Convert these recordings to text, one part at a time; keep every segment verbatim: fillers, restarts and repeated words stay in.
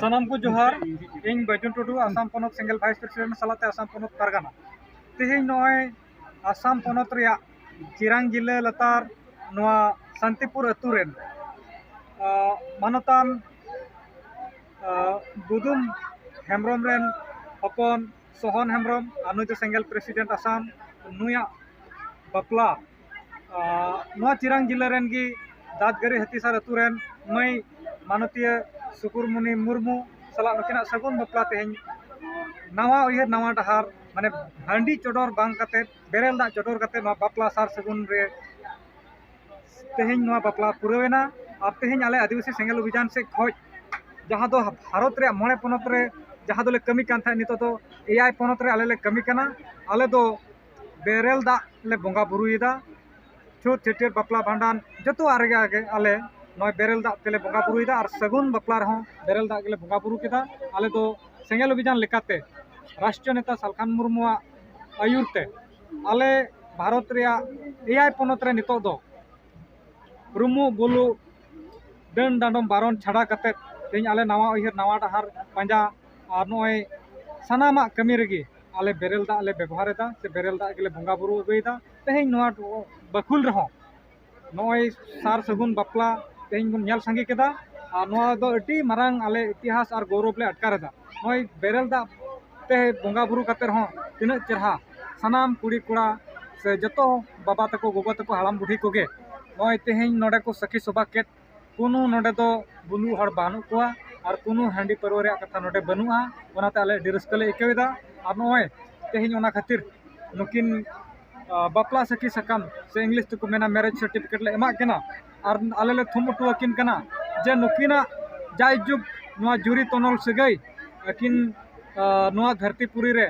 ᱥᱟᱱᱟᱢ ᱠᱚ ᱡᱚᱦᱟᱨ᱾ ᱤᱧ ᱵᱟᱹᱡᱩᱱ ᱴᱩᱰᱩ, ᱟᱥᱟᱢ ᱯᱚᱱᱚᱛ ᱥᱮᱸᱜᱮᱞ ᱵᱷᱟᱭᱤᱥ ᱯᱨᱮᱥᱤᱰᱮᱱᱴ ᱥᱟᱞᱟᱜ ᱛᱮ ᱟᱥᱟᱢ ᱯᱚᱱᱚᱛ ᱯᱟᱨᱜᱟᱱᱟ᱾ ᱛᱮᱦᱮᱧ ᱱᱚᱜᱼᱚᱭ ᱟᱥᱟᱢ ᱯᱚᱱᱚᱛ ᱨᱮᱭᱟᱜ ᱪᱤᱨᱟᱝ ᱡᱤᱞᱟᱹ ᱞᱟᱛᱟᱨ ᱱᱚᱣᱟ ᱥᱟᱱᱛᱤᱯᱩᱨ ᱟᱹᱛᱩ ᱨᱮᱱ, ᱟᱸ, ᱢᱟᱱᱚᱛᱟᱱ, ᱟᱸ, ᱜᱩᱫᱩᱢ ᱦᱮᱢᱵᱨᱚᱢ ᱨᱮᱱ ᱦᱚᱯᱚᱱ ᱥᱚᱦᱚᱱ ᱦᱮᱢᱵᱨᱚᱢ, ᱟᱱᱩᱡᱚ ᱥᱮᱸᱜᱮᱞ ᱯᱨᱮᱥᱤᱰᱮᱱᱴ ᱟᱥᱟᱢ, ᱱᱩᱭᱟᱜ ᱵᱟᱯᱞᱟ, ᱟᱸ, ᱱᱚᱣᱟ ᱪᱤᱨᱟᱝ ᱡᱤᱞᱟᱹ ᱨᱮᱱ ᱜᱮ ᱫᱟᱫᱽᱜᱟᱹᱨᱤ ᱦᱟᱹᱛᱤᱥᱟᱨ ᱟᱹᱛᱩ ᱨᱮᱱ ᱢᱟᱹᱭ ᱢᱟᱱᱚᱛᱤᱭᱟᱹ ᱥᱩᱠᱩᱨᱢᱩᱱᱤ ᱢᱩᱨᱢᱩ ᱥᱟᱞᱟᱜ ᱱᱩᱠᱤᱱᱟᱜ ᱥᱟᱹᱜᱩᱱ ᱵᱟᱯᱞᱟ ᱛᱮᱦᱮᱧ ᱱᱟᱣᱟ ᱩᱭᱦᱟᱹᱨ ᱱᱟᱣᱟ ᱰᱟᱦᱟᱨ, ᱢᱟᱱᱮ ᱦᱟᱺᱰᱤ ᱪᱚᱰᱚᱨ ᱵᱟᱝ ᱠᱟᱛᱮ, ᱵᱮᱨᱮᱞ ᱫᱟᱜ ᱪᱚᱰᱚᱨ ᱠᱟᱛᱮ ᱱᱚᱣᱟ ᱵᱟᱯᱞᱟ ᱥᱟᱨ ᱥᱟᱹᱜᱩᱱ ᱨᱮ ᱛᱮᱦᱮᱧ ᱱᱚᱣᱟ ᱵᱟᱯᱞᱟ ᱯᱩᱨᱟᱹᱣᱮᱱᱟ᱾ ᱟᱨ ᱛᱮᱦᱮᱧ ᱟᱞᱮ ᱟᱹᱫᱤᱵᱟᱹᱥᱤ ᱥᱮᱸᱜᱮᱞ ᱚᱵᱷᱤᱡᱟᱱ ᱥᱮᱫ ᱠᱷᱚᱱ, ᱡᱟᱦᱟᱸ ᱫᱚ ᱵᱷᱟᱨᱚᱛ ᱨᱮᱭᱟᱜ ᱢᱚᱬᱮ ᱯᱚᱱᱚᱛ ᱨᱮ ᱡᱟᱦᱟᱸ ᱫᱚᱞᱮ ᱠᱟᱹᱢᱤ ᱠᱟᱱ ᱛᱟᱦᱮᱸᱫ, ᱱᱤᱛᱚᱜ ᱫᱚ ᱮᱭᱟᱭ ᱯᱚᱱᱚᱛ ᱨᱮ ᱟᱞᱮ ᱞᱮ ᱠᱟᱹᱢᱤ ᱠᱟᱱᱟ᱾ ᱟᱞᱮ ᱫᱚ ᱵᱮᱨᱮᱞ ᱫᱟᱜ ᱞᱮ ᱵᱚᱸᱜᱟ ᱵᱩᱨᱩᱭᱮᱫᱟ᱾ ᱪᱷᱩᱛ, ᱪᱷᱟᱹᱴᱭᱟᱹᱨ, ᱵᱟᱯᱞᱟ, ᱵᱷᱟᱸᱰᱟᱱ, ᱡᱚᱛᱚᱣᱟᱜ ᱨᱮᱜᱮ ᱟᱞᱮ ᱱᱚᱜᱼᱚᱭ ᱵᱮᱨᱮᱞ ᱫᱟᱜ ᱛᱮᱞᱮ ᱵᱚᱸᱜᱟ ᱵᱩᱨᱩᱭᱮᱫᱟ᱾ ᱟᱨ ᱥᱟᱹᱜᱩᱱ ᱵᱟᱯᱞᱟ ᱨᱮᱦᱚᱸ ᱵᱮᱨᱮᱞ ᱫᱟᱜ ᱜᱮᱞᱮ ᱵᱚᱸᱜᱟ ᱵᱩᱨᱩ ᱠᱮᱫᱟ᱾ ᱟᱞᱮ ᱫᱚ ᱥᱮᱸᱜᱮᱞ ᱚᱵᱷᱤᱡᱟᱱ ᱞᱮᱠᱟᱛᱮ ᱨᱟᱥᱴᱨᱤᱭᱚ ᱱᱮᱛᱟ ᱥᱟᱞᱠᱷᱟᱱ ᱢᱩᱨᱢᱩᱣᱟᱜ ᱟᱹᱭᱩᱨ ᱛᱮ ᱟᱞᱮ ᱵᱷᱟᱨᱚᱛ ᱨᱮᱭᱟᱜ ᱮᱭᱟᱭ ᱯᱚᱱᱚᱛ ᱨᱮ ᱱᱤᱛᱚᱜ ᱫᱚ ᱨᱩᱢᱩᱜ ᱵᱩᱞᱩᱜ, ᱰᱟᱹᱱ ᱰᱟᱸᱰᱚᱢ ᱵᱟᱨᱚᱱ ᱪᱷᱟᱰᱟ ᱠᱟᱛᱮᱫ ᱛᱮᱦᱮᱧ ᱟᱞᱮ ᱱᱟᱣᱟ ᱩᱭᱦᱟᱹᱨ, ᱱᱟᱣᱟ ᱰᱟᱦᱟᱨ ᱯᱟᱸᱡᱟ᱾ ᱟᱨ ᱱᱚᱜᱼᱚᱭ ᱥᱟᱱᱟᱢᱟᱜ ᱠᱟᱹᱢᱤ ᱨᱮᱜᱮ ᱟᱞᱮ ᱵᱮᱨᱮᱞ ᱫᱟᱜ ᱞᱮ ᱵᱮᱵᱚᱦᱟᱨᱮᱫᱟ, ᱥᱮ ᱵᱮᱨᱮᱞ ᱫᱟᱜ ᱜᱮᱞᱮ ᱵᱚᱸᱜᱟ ᱵᱩᱨᱩ ᱟᱹᱜᱩᱭᱮᱫᱟ᱾ ᱛᱮᱦᱮᱧ ᱱᱚᱣᱟ ᱵᱟᱹᱠᱷᱩᱞ ᱨᱮᱦᱚᱸ ᱱᱚᱜᱼᱚᱭ ᱥᱟᱨ ᱥᱟᱹᱜᱩᱱ ᱵᱟᱯᱞᱟ ᱛᱮᱦᱮᱧ ᱵᱚᱱ ᱧᱮᱞ ᱥᱟᱸᱜᱮ ᱠᱮᱫᱟ᱾ ᱟᱨ ᱱᱚᱣᱟ ᱫᱚ ᱟᱹᱰᱤ ᱢᱟᱨᱟᱝ ᱟᱞᱮ ᱤᱛᱤᱦᱟᱥ ᱟᱨ ᱜᱚᱨᱚᱵᱽ ᱞᱮ ᱟᱴᱠᱟᱨᱮᱫᱟ᱾ ᱱᱚᱜᱼᱚᱭ ᱵᱮᱨᱮᱞ ᱫᱟᱜ ᱛᱮ ᱵᱚᱸᱜᱟ ᱵᱩᱨᱩ ᱠᱟᱛᱮ ᱨᱮᱦᱚᱸ ᱛᱤᱱᱟᱹᱜ ᱪᱮᱨᱦᱟ ᱥᱟᱱᱟᱢ ᱠᱩᱲᱤ ᱠᱚᱲᱟ ᱥᱮ ᱡᱚᱛᱚ ᱵᱟᱵᱟ ᱛᱟᱠᱚ, ᱜᱚᱜᱚ ᱛᱟᱠᱚ, ᱦᱟᱲᱟᱢ ᱵᱩᱰᱷᱤ ᱠᱚᱜᱮ ᱱᱚᱜᱼᱚᱭ ᱛᱮᱦᱮᱧ ᱱᱚᱰᱮ ᱠᱚ ᱥᱟᱹᱠᱷᱤ ᱥᱚᱵᱷᱟ ᱠᱮᱫ᱾ ᱠᱳᱱᱳ ᱱᱚᱰᱮ ᱫᱚ ᱵᱩᱞᱩᱜ ᱦᱚᱲ ᱵᱟᱹᱱᱩᱜ ᱠᱚᱣᱟ ᱟᱨ ᱠᱳᱱᱳ ᱦᱟᱺᱰᱤ ᱯᱟᱹᱨᱣᱟᱹ ᱨᱮᱭᱟᱜ ᱠᱟᱛᱷᱟ ᱱᱚᱰᱮ ᱵᱟᱹᱱᱩᱜᱼᱟ᱾ ᱚᱱᱟᱛᱮ ᱟᱞᱮ ᱟᱹᱰᱤ ᱨᱟᱹᱥᱠᱟᱹ ᱞᱮ ᱟᱹᱭᱠᱟᱹᱣ ᱮᱫᱟ᱾ ᱟᱨ ᱱᱚᱜᱼᱚᱭ ᱛᱮᱦᱮᱧ ᱚᱱᱟ ᱠᱷᱟᱹᱛᱤᱨ ᱱᱩᱠᱤᱱ, ᱟ, ᱵᱟᱯᱞᱟ ᱥᱟᱹᱠᱷᱤ ᱥᱟᱠᱟᱢ ᱥᱮ ᱤᱝᱞᱤᱥ ᱛᱮᱠᱚ ᱢᱮᱱᱟ ᱢᱮᱨᱮᱡᱽ ᱥᱟᱨᱴᱤᱯᱷᱤᱠᱮᱴ ᱞᱮ ᱮᱢᱟᱜ ᱠᱤᱱᱟ᱾ ᱟᱨ ᱟᱞᱮ ᱞᱮ ᱛᱷᱩᱢ ᱦᱚᱴᱚ ᱟᱹᱠᱤᱱ ᱠᱟᱱᱟ ᱡᱮ ᱱᱩᱠᱤᱱᱟᱜ ᱡᱟᱭᱡᱩᱜᱽ ᱱᱚᱣᱟ ᱡᱩᱨᱤ ᱛᱚᱱᱚᱞ ᱥᱟᱹᱜᱟᱹᱭ ᱟᱹᱠᱤᱱ, ᱟ, ᱱᱚᱣᱟ ᱫᱷᱟᱹᱨᱛᱤ ᱯᱩᱨᱤ ᱨᱮ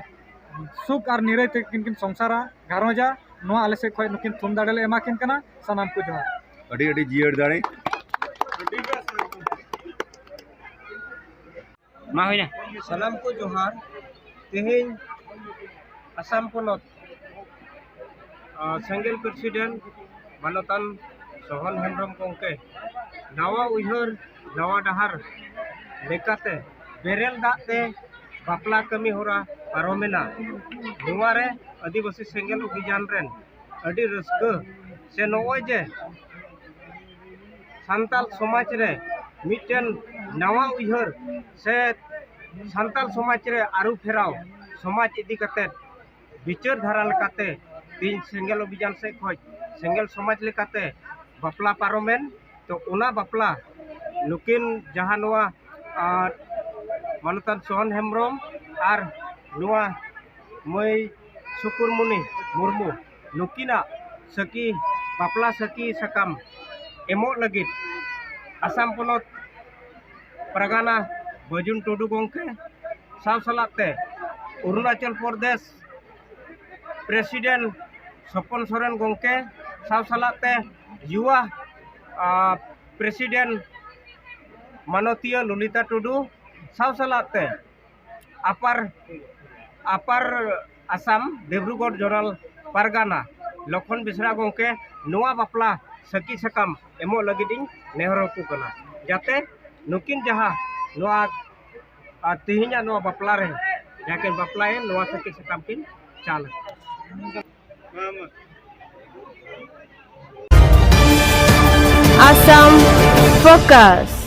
ᱥᱩᱠ ᱟᱨ ᱱᱤᱨᱟᱹᱭ ᱛᱮ ᱠᱤᱱ, ᱠᱤᱱ ᱥᱚᱝᱥᱟᱨᱟ, ᱜᱷᱟᱨᱚᱸᱡᱟ᱾ ᱱᱚᱣᱟ ᱟᱞᱮ ᱥᱮᱫ ᱠᱷᱚᱱ ᱱᱩᱠᱤᱱ ᱛᱷᱩᱢ ᱫᱟᱲᱮ ᱞᱮ ᱮᱢᱟ ᱠᱤᱱ ᱠᱟᱱᱟ᱾ ᱥᱟᱱᱟᱢ ᱠᱚ ᱡᱚᱦᱟᱨ᱾ ᱟᱹᱰᱤ ᱟᱹᱰᱤ ᱡᱤᱭᱟᱹᱲ ᱫᱟᱲᱮ᱾ ᱢᱟ ᱦᱩᱭᱱᱟ᱾ ᱥᱟᱱᱟᱢ ᱠᱚ ᱡᱚᱦᱟᱨ᱾ ᱛᱮᱦᱮᱧ ᱟᱥᱟᱢ ᱯᱚᱱᱚᱛ, ᱟ, ᱥᱮᱸᱜᱮᱞ ᱯᱨᱮᱥᱤᱰᱮᱱᱴ ᱢᱟᱱᱚᱛᱟᱱ ᱥᱚᱦᱚᱱ ᱦᱮᱢᱵᱨᱚᱢ ᱜᱚᱢᱠᱮ ᱱᱟᱣᱟ ᱩᱭᱦᱟᱹᱨ, ᱱᱟᱣᱟ ᱰᱟᱦᱟᱨ ᱞᱮᱠᱟᱛᱮ ᱵᱮᱨᱮᱞ ᱫᱟᱜ ᱛᱮ ᱵᱟᱯᱞᱟ ᱠᱟᱹᱢᱤ ᱦᱚᱨᱟ ᱯᱟᱨᱚᱢᱮᱱᱟ᱾ ᱱᱚᱣᱟ ᱨᱮ ᱟᱹᱫᱤᱵᱟᱹᱥᱤ ᱥᱮᱸᱜᱮᱞ ᱚᱵᱷᱤᱡᱟᱱ ᱨᱮᱱ ᱟᱹᱰᱤ ᱨᱟᱹᱥᱠᱟᱹ ᱥᱮ ᱱᱚᱜᱼᱚᱭ ᱡᱮ ᱥᱟᱱᱛᱟᱞ ᱥᱚᱢᱟᱡᱽ ᱨᱮ ᱢᱤᱫᱴᱮᱱ ᱱᱟᱣᱟ ᱩᱭᱦᱟᱹᱨ ᱥᱮ ᱥᱟᱱᱛᱟᱞ ᱥᱚᱢᱟᱡᱽ ᱨᱮ ᱟᱹᱨᱩ ᱯᱷᱮᱨᱟᱣ, ᱥᱚᱢᱟᱡᱽ ᱤᱫᱤ ᱠᱟᱛᱮ ᱵᱤᱪᱟᱹᱨ ᱫᱷᱟᱨᱟ ᱞᱮᱠᱟᱛᱮ ᱛᱮᱦᱮᱧ ᱥᱮᱸᱜᱮᱞ ᱚᱵᱷᱤᱡᱟᱱ ᱥᱮᱫ ᱠᱷᱚᱱ ᱥᱮᱸᱜᱮᱞ ᱥᱚᱢᱟᱡᱽ ᱞᱮᱠᱟᱛᱮ ᱵᱟᱯᱞᱟ ᱯᱟᱨᱚᱢᱮᱱ᱾ ᱛᱚ ᱚᱱᱟ ᱵᱟᱯᱞᱟ ᱱᱩᱠᱤᱱ ᱡᱟᱦᱟᱸ ᱱᱚᱣᱟ ᱟᱨ ᱢᱟᱱᱚᱛᱟᱱ ᱥᱚᱦᱚᱱ ᱦᱮᱢᱵᱨᱚᱢ ᱟᱨ ᱱᱚᱣᱟ ᱢᱟᱹᱭ ᱥᱩᱠᱩᱨᱢᱩᱱᱤ ᱢᱩᱨᱢᱩ, ᱱᱩᱠᱤᱱᱟᱜ ᱥᱟᱹᱠᱷᱤ, ᱵᱟᱯᱞᱟ ᱥᱟᱹᱠᱷᱤ ᱥᱟᱠᱟᱢ ᱮᱢᱚᱜ ᱞᱟᱹᱜᱤᱫ ᱟᱥᱟᱢ ᱯᱚᱱᱚᱛ ᱯᱟᱨᱜᱟᱱᱟ ᱵᱟᱹᱡᱩᱱ ᱴᱩᱰᱩ ᱜᱚᱢᱠᱮ ᱥᱟᱶ ᱥᱟᱞᱟᱜ ᱛᱮ ᱚᱨᱩᱱᱟᱪᱚᱞ ᱯᱨᱚᱫᱮᱥ ᱯᱨᱮᱥᱤᱰᱮᱱᱴ ᱥᱚᱯᱚᱱ ᱥᱚᱨᱮᱱ ᱜᱚᱢᱠᱮ ᱥᱟᱶ ᱥᱟᱞᱟᱜ ᱛᱮ ᱭᱩᱣᱟ, ᱟ, ᱯᱨᱮᱥᱤᱰᱮᱱᱴ ᱢᱟᱱᱚᱛᱤᱭᱟᱹ ᱞᱚᱞᱤᱛᱟ ᱴᱩᱰᱩ ᱥᱟᱶ ᱥᱟᱞᱟᱜ ᱛᱮ ᱟᱯᱟᱨ, ᱟᱯᱟᱨ ᱟᱥᱟᱢ ᱰᱤᱵᱽᱨᱩᱜᱚᱲ ᱡᱚᱱᱟᱞ ᱯᱟᱨᱜᱟᱱᱟ ᱞᱚᱠᱷᱚᱱ ᱵᱮᱥᱨᱟ ᱜᱚᱢᱠᱮ ᱱᱚᱣᱟ ᱵᱟᱯᱞᱟ ᱥᱟᱹᱠᱷᱤ ᱥᱟᱠᱟᱢ ᱮᱢᱚᱜ ᱞᱟᱹᱜᱤᱫ ᱤᱧ ᱱᱮᱦᱚᱨ ᱟᱠᱚ ᱠᱟᱱᱟ, ᱡᱟᱛᱮ ᱱᱩᱠᱤᱱ ᱡᱟᱦᱟᱸ ᱱᱚᱣᱟ ᱟᱨ ᱛᱮᱦᱮᱧᱟᱜ ᱱᱚᱣᱟ ᱵᱟᱯᱞᱟ ᱨᱮ ᱡᱟᱦᱟᱸ ᱠᱤᱱ ᱵᱟᱯᱞᱟᱭᱮᱱ, ᱱᱚᱣᱟ ᱥᱟᱹᱠᱷᱤ ᱥᱟᱠᱟᱢ ᱠᱤᱱ ᱪᱟᱞ ᱟᱠᱚ᱾ Assam Focus.